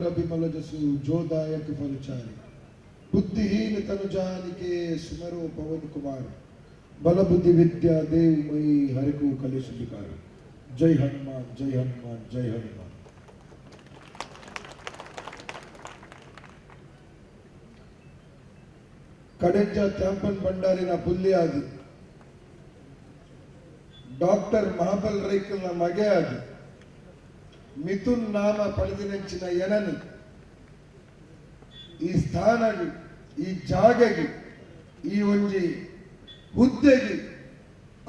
Bimal ಜೋದಾಯಕ ಫಲಚಾರಿ ಬುದ್ಧಿಹೀನ ತನುಜಾನಿಕೆ ಸುಮರೋ ಪವನ್ ಕುಮಾರ್ ಬಲಬುದ್ಧಿ ವಿದ್ಯಾ ದೇವ್ ಮಯಿ ಹರಿಕು ಕಲೇಶ ವಿಕಾರ. ಜೈ ಹನುಮಾನ್, ಜೈ ಹನುಮಾನ್, ಜೈ Hanuman. ಕಡೆಂಜ ತ್ಯಾಂಪನ್ ಭಂಡಾರಿನ ಪುಲ್ಲಿಯಾದಿ doctor Mahabal ರೈಕಲ್ನ ಮಗೆ ಆದಿ ಮಿಥುನ್ ನಾಮ ಪಡೆದಿನಂಚಿನ ಎನನು ಈ ಸ್ಥಾನಗೆ, ಈ ಜಾಗೆಗೆ, ಈ ಒಂಜಿ ಹುದ್ದೆಗೆ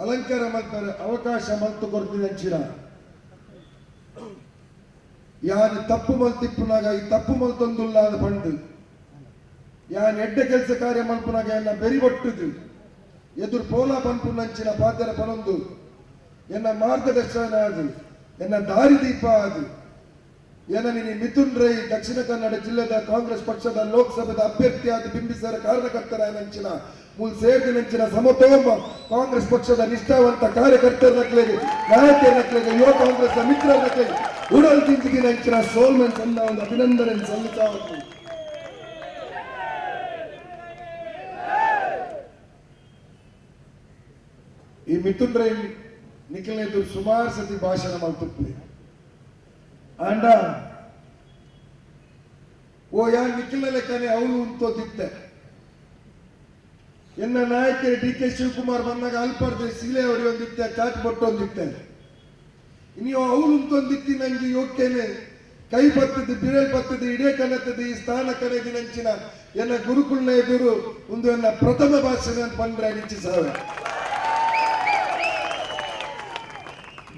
ಅಲಂಕಾರ ಮಲ್ತಾರೆ ಅವಕಾಶ ಮಲ್ತು ಕೊಡ್ತಿನಂಚಿನ ಯಾನ್ ತಪ್ಪು ಮಲ್ತಿಪ್ಪುನಾಗ ಈ ತಪ್ಪು ಮಲ್ತೊಂದುಲ್ಲ ಅಂದ್ ಪಂಡು, ಯಾನ್ ಎಡ್ಡೆ ಕೆಲಸ ಕಾರ್ಯ ಮಲ್ಪುನಾಗ ಎನ್ನ ಬೆರಿಬೊಟ್ಟುದು ಎದುರು ಪೋಲ ಪನ್ಪುನಂಚಿನ ಪಾತೆರ ಪನೊಂದು ಎನ್ನ ಮಾರ್ಗದರ್ಶನ ಅದು, ಎನ್ನ ದಾರಿದೀಪ ಅದು. ಎನ್ನ ನಿನ್ನೆ ಮಿಥುನ್ ರೈ ದಕ್ಷಿಣ ಕನ್ನಡ ಜಿಲ್ಲೆದ ಕಾಂಗ್ರೆಸ್ ಪಕ್ಷದ ಲೋಕಸಭೆದ ಅಭ್ಯರ್ಥಿಯಾದ ಬಿಂಬಿಸರ ಕಾರಣಕರ್ತರಾಯನಂಚಿನ ಮೂಲ ಸೇರ್ದಿನಂಚಿನ ಸಮತೋಮ ಕಾಂಗ್ರೆಸ್ ಪಕ್ಷದ ನಿಷ್ಠಾವಂತ ಕಾರ್ಯಕರ್ತರ ನಕ್ಲೆಗೆ, ನಾಯಕರ ನಕ್ಲೆಗೆ, ಯುವ ಕಾಂಗ್ರೆಸ್ ಮಿತ್ರರ ನಕ್ಲೆಗೆ ಉಡಲ್ ತಿಂಚಿಗಿನಂಚಿನ ಸೋಲ್ಮನ್ ಸಣ್ಣ ಒಂದು ಅಭಿನಂದನೆ ಸಲ್ಲಿಸಾವತ್ತು. ಈ ಮಿಥುನ್ ರೈ ನಿಖಿಲ್ ಸುಮಾರು ಸತಿ ಭಾಷಣ ಮಲ್ತುಪ್ಪಿ ಆಂಡ ಓ ಯಾನ್ ನಿಖಿಲ್ನ ಲೆಕ್ಕನೆ ಅವನು ಉಂತೋದಿತ್ತೆ. ಎನ್ನ ನಾಯಕರು ಡಿ ಕೆ ಶಿವಕುಮಾರ್ ಬಂದಾಗ ಅಲ್ಪರ್ದು ಸೀಲೆ ಹೊಡೆಯೊಂದಿತ್ತೆ, ಚಾಟ್ ಬೊಟ್ಟೊಂದಿತ್ತೆ. ನೀವು ಅವನು ಉಂತೊಂದಿತ್ತಿ ನಂಗೆ ಯೋಗ್ಯನೆ ಕೈ ಬತ್ತದು, ಬಿರಲ್ ಬತ್ತದು, ಇಡೇ ಕನತದು ಈ ಸ್ಥಾನ ಕರೆದಿನಂಚಿನ ಎನ್ನ ಗುರುಕುಲ್ನ ಎದುರು ಒಂದು ಎನ್ನ ಪ್ರಥಮ ಭಾಷಣ ಪಂಡ್ರೆ ನಿಚ್ಚಿಸಾವೆ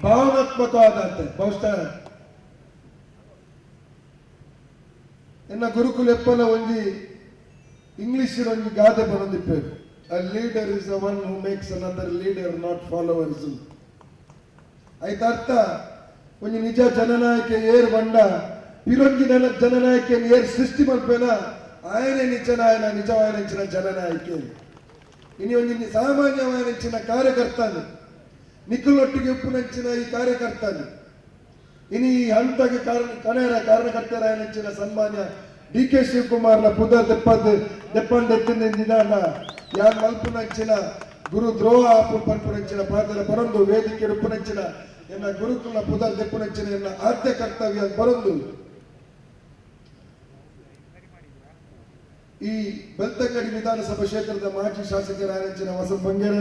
ಭಾವನಾತ್ಮಕವಾದಂತೆ. ಬಹುಶಃ ಎನ್ನ ಗುರುಕುಲ ಎಪ್ಪಲ ಒಂಜಿ ಇಂಗ್ಲಿಷ್ ಒಂಜಿ ಗಾದೆ ಬರೊಂದಿಪ್ಪೇರು, A leader is the one who makes another leader, not followers. ಐತ ಅರ್ಥ ಒಂಜಿ ನಿಜ ಜನನಾಯಕ ಏರ್ ಬಂಡ ಪಿರೊಂಜಿ ಜನನಾಯಕ ಏರ್ ಸೃಷ್ಟಿ ಮಲ್ಪೇನ ಆಯನೆ ನಿಜನಾಯನ ನಿಜವಾಯನಂಚಿನ ಜನನಾಯಕೆ. ಇನಿ ಒಂಜಿ ಸಾಮಾನ್ಯವಾಯನಂಚಿನ ಕಾರ್ಯಕರ್ತನು ನಿಖಿಲೊಟ್ಟಿಗೆ ಉಪ್ಪುನಂಚಿನ ಈ ಕಾರ್ಯಕರ್ತನು ಇನಿ ಈ ಹಂತಗೆ ಕಾರಣ ಕಣೇರ ಕಾರಣಕರ್ತರಾಯನಂಚಿನ ಸನ್ಮಾನ್ಯ ಡಿ ಕೆ ಶಿವಕುಮಾರ್ನ ಪುದ ದೆಪ್ಪದ್ ದೆಪ್ಪಂದೆತ್ತಿನ ಯಾನ್ ಮಲ್ಪುನಂಚಿನ ಗುರು ದ್ರೋಹ ಪನ್ಪುನಂಚಿನ ಪಾತ್ರ ಬರೊಂದು ವೇದಿಕೆ ಉಪ್ಪುನಂಚಿನ ಎನ್ನ ಗುರುಕುಲ ಪುದರ್ ದೆಪ್ಪುನಂಚಿನ ಎನ್ನ ಆದ್ಯ ಕರ್ತವ್ಯ ಬರೊಂದು ಈ ಬೆಳ್ತಂಗಡಿ ವಿಧಾನಸಭಾ ಕ್ಷೇತ್ರದ ಮಾಜಿ ಶಾಸಕರಾಯನಂಚಿನ ವಸಂತ ಬಂಗೇರ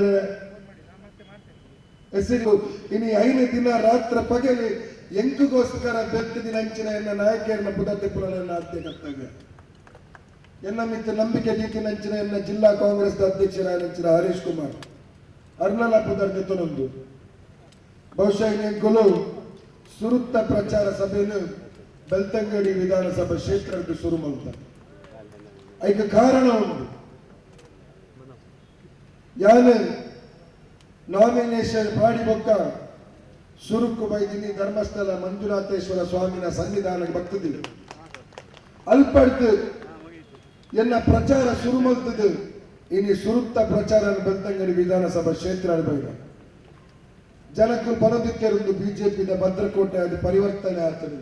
ಹೆಸರು ಇನಿ ಐದು ದಿನ ರಾತ್ರ ಪಗಲಿ ಎಂಕುಗೋಸ್ಕರ ಬೆಳ್ತದಿನ ಅಂಚಿನ ಎನ್ನ ನಾಯಕಿಯರನ್ನ ಪುದರ್ ದೆಪ್ಪುನ ಎನ್ನ ಆದ್ಯ ಕರ್ತವ್ಯ. ಎನ್ನ ಮಿತ್ತ ನಂಬಿಕೆ ದೀತಿನಂಚಿನ ಎನ್ನ ಜಿಲ್ಲಾ ಕಾಂಗ್ರೆಸ್ ಅಧ್ಯಕ್ಷರಾಯನಂಚಿನ ಹರೀಶ್ ಕುಮಾರ್ ಅರ್ನಲ ಪುದರ್ ದೆತ್ತೊನೊಂದು. ಬಹುಶಃ ಇನ್ನೆಂಕುಲು ಸುರುತ್ತ ಪ್ರಚಾರ ಸಭೆಯನ್ನು ಬೆಳ್ತಂಗಡಿ ವಿಧಾನಸಭಾ ಕ್ಷೇತ್ರದ ಶುರು ಮಲ್ತ. ಐಕ ಕಾರಣ ಉಂಟು. ಯಾನ್ ನಾಮಿನೇಷನ್ ಪಾಡಿ ಬೊಕ್ಕ ಸುರುಕು ಬೈದಿನಿ ಧರ್ಮಸ್ಥಳ ಮಂಜುನಾಥೇಶ್ವರ ಸ್ವಾಮಿನ ಸನ್ನಿಧಾನಕ್ಕೆ ಬರ್ತದೆ ಅಲ್ಪಡ್ತು ಎನ್ನ ಪ್ರಚಾರ ಶುರು ಮಲ್ತದು. ಇನಿ ಸುರುತ್ತ ಪ್ರಚಾರ ಬೆಳ್ತಂಗಡಿ ವಿಧಾನಸಭಾ ಕ್ಷೇತ್ರ ಬೈದ ಜನಕ್ಕೂ ಬರೋದಿಕ್ಕೆರೊಂದು ಬಿಜೆಪಿದ ಭದ್ರಕೋಟೆ ಅದು ಪರಿವರ್ತನೆ ಆಗ್ತದೆ,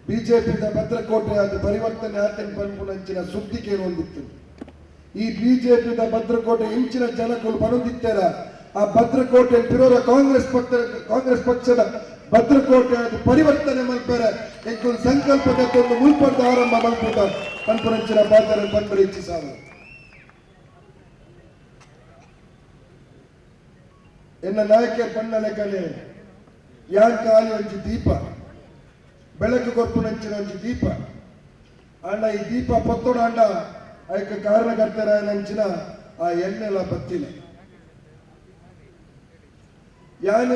ಬಿಜೆಪಿದ ಭದ್ರಕೋಟೆ ಅದು ಪರಿವರ್ತನೆ ಆತನ ಪನ್ಪುನಂಚಿನ ಸುದ್ದಿ ಕೇಳುವಂದಿತ್ತು. ಈ ಬಿಜೆಪಿದ ಭದ್ರಕೋಟೆ ಇಂಚಿನ ಜನಕ್ಕೂ ಬರೋದಿತ್ತರ ಆ ಭದ್ರಕೋಟೆ ಪಿರೋರ ಕಾಂಗ್ರೆಸ್ ಪಕ್ಷ ಕಾಂಗ್ರೆಸ್ ಪಕ್ಷದ ಭದ್ರಕೋಟೆ ಅದು ಪರಿವರ್ತನೆ ಮಲ್ಪೆರೆ ಎಂಕುಲು ಸಂಕಲ್ಪ ಒಂದು ಮುಲ್ಪಡ್ದ ಆರಂಭ ಮಲ್ಪುಟ ಪನ್ಪುನಂಚಿನ ಪಾತ್ರ ಪನ್ಪರೆ ಇಚ್ಛಿಸಾವ. ಎನ್ನ ನಾಯಕ ಬಣ್ಣ ಲೆಕ್ಕನೆ ಯಾನ್ ಕಾಲಿ ಒಂಜಿ ದೀಪ ಬೆಳಕು ಕೊರ್ಪುನಂಚಿನ ಒಂಜಿ ದೀಪ ಆಂಡ ಈ ದೀಪ ಪೊತ್ತೊಡ ಆಂಡ ಐಕ ಕಾರಣಕರ್ತರಾಯನಂಚಿನ ಆ ಎಣ್ಣೆಲ ಬತ್ತಿಲ್ಲ. ಯಾನ್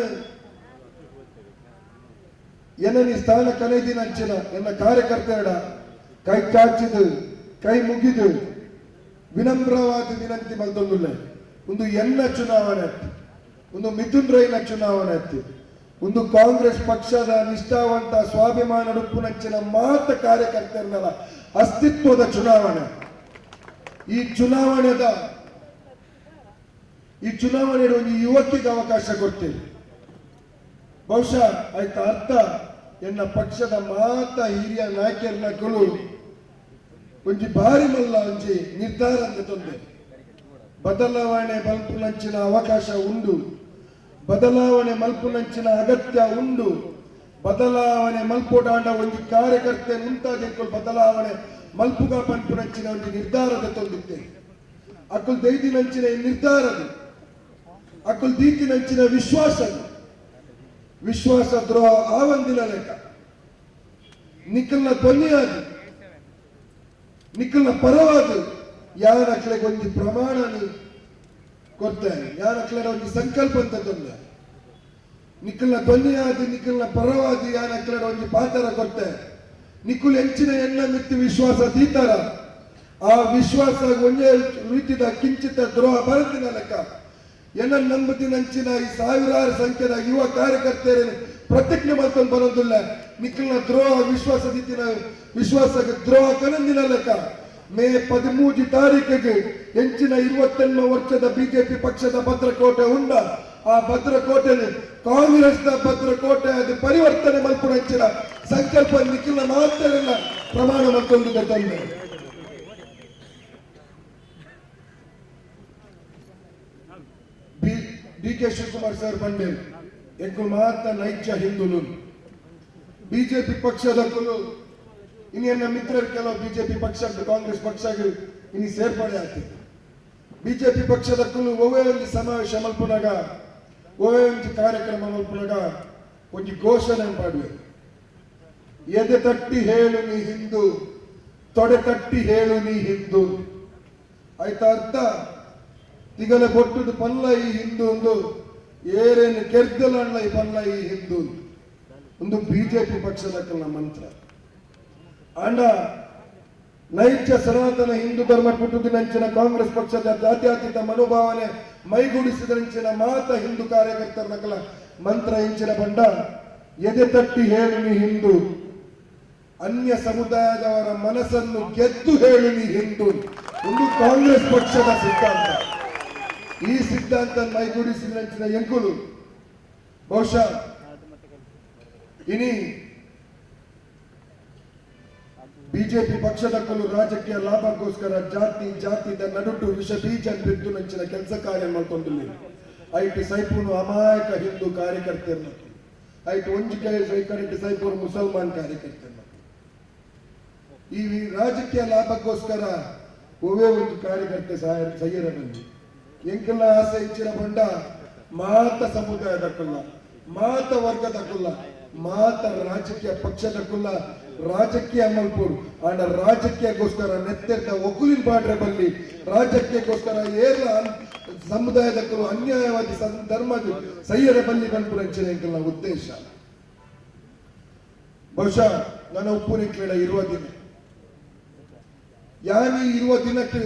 ಎನ್ನನಿ ಸ್ಥಾನ ಕಲೆದಿನಂಚಿನ ಎನ್ನ ಕಾರ್ಯಕರ್ತರಡ ಕೈ ಚಾಚಿದು ಕೈ ಮುಗಿದು ವಿನಮ್ರವಾದ ವಿನಂತಿ ಮಲ್ತೊಂದುಲ್ಲೆ. ಒಂದು ಎನ್ನ ಚುನಾವಣೆ ಅತ್ತಿ, ಒಂದು ಮಿಥುನ್ ರೈನ ಚುನಾವಣೆ ಅತ್ತಿ, ಒಂದು ಕಾಂಗ್ರೆಸ್ ಪಕ್ಷದ ನಿಷ್ಠಾವಂತ ಸ್ವಾಭಿಮಾನ ಉಪ್ಪುನಂಚಿನ ಮಾತ ಕಾರ್ಯಕರ್ತರನ್ನೆಲ್ಲ ಅಸ್ತಿತ್ವದ ಚುನಾವಣೆ. ಈ ಚುನಾವಣೆದ ಈ ಚುನಾವಣೆ ಒಂದು ಯುವಕಿಗೆ ಅವಕಾಶ ಕೊಡ್ತೇವೆ. ಬಹುಶಃ ಆಯ್ತಾ ಅರ್ಥ ಎನ್ನ ಪಕ್ಷದ ಮಾತ ಹಿರಿಯ ನಾಯಕರ್ನಕುಲು ಒಂಜಿ ಬಾರಿ ಮಲ್ಲ ಒಂಜಿ ನಿರ್ಧಾರ ಅಂತ ತೊಂದರೆ. ಬದಲಾವಣೆ ಮಲ್ಪುನಂಚಿನ ಅವಕಾಶ ಉಂಡು, ಬದಲಾವಣೆ ಮಲ್ಪುನಂಚಿನ ಅಗತ್ಯ ಉಂಡು. ಬದಲಾವಣೆ ಮಲ್ಪೋಡಾಂಡ ಒಂಜಿ ಕಾರ್ಯಕರ್ತೆ ಮುಂತಾದ ಬದಲಾವಣೆ ಮಲ್ಪುಗ ಪನ್ಪುನಂಚಿನ ಒಂಜಿ ನಿರ್ಧಾರದ ತೊಂದಿತ್ತೆ. ಅಕುಲ್ ದೈದಿನಂಚಿನ ಈ ನಿರ್ಧಾರದು, ಅಕುಲ್ ದೀತಿನಂಚಿನ ವಿಶ್ವಾಸ, ವಿಶ್ವಾಸ ದ್ರೋಹ ಆವಂದಿನ ಲೆಕ್ಕ ನಿಖಲ್ನ ಧ್ವನಿಯಾದ, ನಿಖಲ್ನ ಪರವಾದ ಯಾರಕ್ಲೆಗ್ ಒಂಜಿ ಪ್ರಮಾಣ ಕೊಡ್ತೇನೆ, ಯಾರಕ್ಲೆಡ ಒಂಜಿ ಸಂಕಲ್ಪ ಅಂತ ತೊಂದೆ. ನಿಖಲ್ನ ಧ್ವನಿಯಾದ, ನಿಖಲ್ನ ಪರವಾದಿ ಯಾರಕ್ಲೆಡ ಒಂಜಿ ಪಾತ್ರ ಕೊಡ್ತೆ. ನಿಖುಲ್ ಎಂಚಿನ ಎಣ್ಣ ಮಿತ್ತು ವಿಶ್ವಾಸ ದೀತಾರ, ಆ ವಿಶ್ವಾಸ ಒಂಜೇ ರೀತಿದ ಕಿಂಚಿತ ದ್ರೋಹ ಬರದಿನ ಲೆಕ್ಕ ಎನ್ನ ನಂಬುದಿನಂಚಿನ ಈ ಸಾವಿರಾರು ಸಂಖ್ಯೆದ ಯುವ ಕಾರ್ಯಕರ್ತರನ್ನು ಪ್ರತಿಜ್ಞೆ ಮಾಡ್ಕೊಂಡು ಬರೋದಿಲ್ಲ. ನಿಖಲ್ನ ದ್ರೋಹ, ವಿಶ್ವಾಸ ದೀತಿನ ವಿಶ್ವಾಸಕ್ಕೆ ದ್ರೋಹ ಕನಂದಿನ ಲೆಕ್ಕ ಮೇ 13 ತಾರೀಕಿಗೆ ಎಂಚಿನ 28 ವರ್ಷದ ಬಿಜೆಪಿ ಪಕ್ಷದ ಭದ್ರಕೋಟೆ ಉಂಡ, ಆ ಭದ್ರಕೋಟೆ ಕಾಂಗ್ರೆಸ್ನ ಭದ್ರಕೋಟೆ ಅದು ಪರಿವರ್ತನೆ ಮಲ್ಪುನಂಚಿನ ಸಂಕಲ್ಪ ನಿಖಿಲ್ನ ಮಾತ್ರ ಪ್ರಮಾಣ ಮತ್ತೊಂದು ತಂದೆ. ಡಿ ಕೆ ಶಿವಕುಮಾರ್ ಸರ್ ಬಂಡೆ ಎಂಕುಲು ಮಾತ ನೈಜ ಹಿಂದುಲು. ಬಿಜೆಪಿ ಪಕ್ಷದ ಕುಲು ಇನ್ನೆನ್ನ ಮಿತ್ರರು ಕೆಲವು ಬಿಜೆಪಿ ಪಕ್ಷ, ಕಾಂಗ್ರೆಸ್ ಪಕ್ಷ ಇನ್ನು ಸೇರ್ಪಡೆ ಆಗ್ತಿತ್ತು. ಬಿಜೆಪಿ ಪಕ್ಷದ ಕುಲು ಒವ್ವೇ ಒಂದು ಸಮಾವೇಶ ಮಲ್ಪುನಾಗ, ಒವ್ವೇ ಒಂದು ಕಾರ್ಯಕ್ರಮ ಮಲ್ಪುನಾಗ ಒಂಜಿ ಘೋಷಣೆ ಪಾಡುವೆ, ಎದೆ ತಟ್ಟಿ ಹೇಳು ನೀ ಹಿಂದೂ, ತೊಡೆ ತಟ್ಟಿ ಹೇಳು ನೀ ಹಿಂದೂ. ಆಯ್ತಾ ಅರ್ಥ? ತಿಗಲೆ ಬೊಟ್ಟುದು ಪಲ್ಲ ಈ ಹಿಂದೂ ಒಂದು, ಏರೇನು ಕೆರ್ದಲಣ್ಣ ಈ ಪಲ್ಲ ಈ ಹಿಂದೂ ಒಂದು ಬಿಜೆಪಿ ಪಕ್ಷದ ಕಲ್ಲ ಮಂತ್ರ. ಅಂಡ ನೈಜ ಸನಾತನ ಹಿಂದೂ ಧರ್ಮ ಪುಟ್ಟುದಿನಂಚಿನ ಕಾಂಗ್ರೆಸ್ ಪಕ್ಷದ ಜಾತ್ಯತೀತ ಮನೋಭಾವನೆ ಮೈಗೂಡಿಸಿದಂಚಿನ ಮಾತ ಹಿಂದೂ ಕಾರ್ಯಕರ್ತರ ನಕಲ ಮಂತ್ರ ಇಂಚಿನ ಬಂಡ, ಎದೆ ತಟ್ಟಿ ಹೇಳು ನೀ ಹಿಂದೂ, ಅನ್ಯ ಸಮುದಾಯದವರ ಮನಸ್ಸನ್ನು ಗೆದ್ದು ಹೇಳು ನೀ ಹಿಂದೂ ಒಂದು ಕಾಂಗ್ರೆಸ್ ಪಕ್ಷದ ಸಿದ್ಧಾಂತ. ಈ ಸಿದ್ಧಾಂತ ಮೈಗೂಡಿಸಿದಂಚಿನ ಎಂಕುಲು ಬಹುಶಃ ಇನಿ ಬಿಜೆಪಿ ಪಕ್ಷದ ಕುಲು ರಾಜಕೀಯ ಲಾಭಕ್ಕೋಸ್ಕರ ಜಾತಿ ಜಾತಿದ ನಡುಟು ವಿಷ ಬೀಜ ಬಿದ್ದು ನಂಚಿನ ಕೆಲಸ ಕಾರ್ಯ ಮಾಡ್ಕೊಂಡಿಲ್ಲ. IT ಸೈಪುನು ಅಮಾಯಕ ಹಿಂದೂ ಕಾರ್ಯಕರ್ತರನ್ನ, ಐಟ್ ಒಂಜಿ ಕೈ ಕಡೆ ಸೈಪುರು ಮುಸಲ್ಮಾನ್ ಕಾರ್ಯಕರ್ತರನ್ನ. ಈ ರಾಜಕೀಯ ಲಾಭಕ್ಕೋಸ್ಕರ ಒವೇ ಒಂದು ಕಾರ್ಯಕರ್ತೆ ಸಹಿರ ಬಂದಿ. ಎಂಕೆಲ್ಲ ಆಸೆ ಇಚ್ಚಿನ ಬಂಡ ಮಾತ ಸಮುದಾಯದ ಕುಲ್ಲ, ಮಾತ ವರ್ಗದ ಕುಲ್ಲ, ಮಾತ ರಾಜಕೀಯ ಪಕ್ಷದ ಕುಲ್ಲ ರಾಜಕೀಯ ಮಲ್ಪುರು. ಆಂಡ ರಾಜಕೀಯಕ್ಕೋಸ್ಕರ ನೆತ್ತೆರ್ದ ಒಕ್ಕಲಿನ ಪಾಡ್ರೆ ಬಲ್ಲಿ, ರಾಜಕೀಯಕ್ಕೋಸ್ಕರ ಏರ್ಲ ಸಮುದಾಯದ ಕುಲು ಅನ್ಯಾಯವಾದಿ ಧರ್ಮದ ಸೈಯರ ಬಲ್ಲಿ ಬನ್ಪುರ ಎಂಕೆಲ್ಲ ಉದ್ದೇಶ. ಬಹುಶಃ ನನ್ನ ಉಪ್ಪು ನಿಕ್ಲೆಡ ಇರುವ ದಿನ ಯಾನಿ ಇರುವ ದಿನಕ್ಕೆ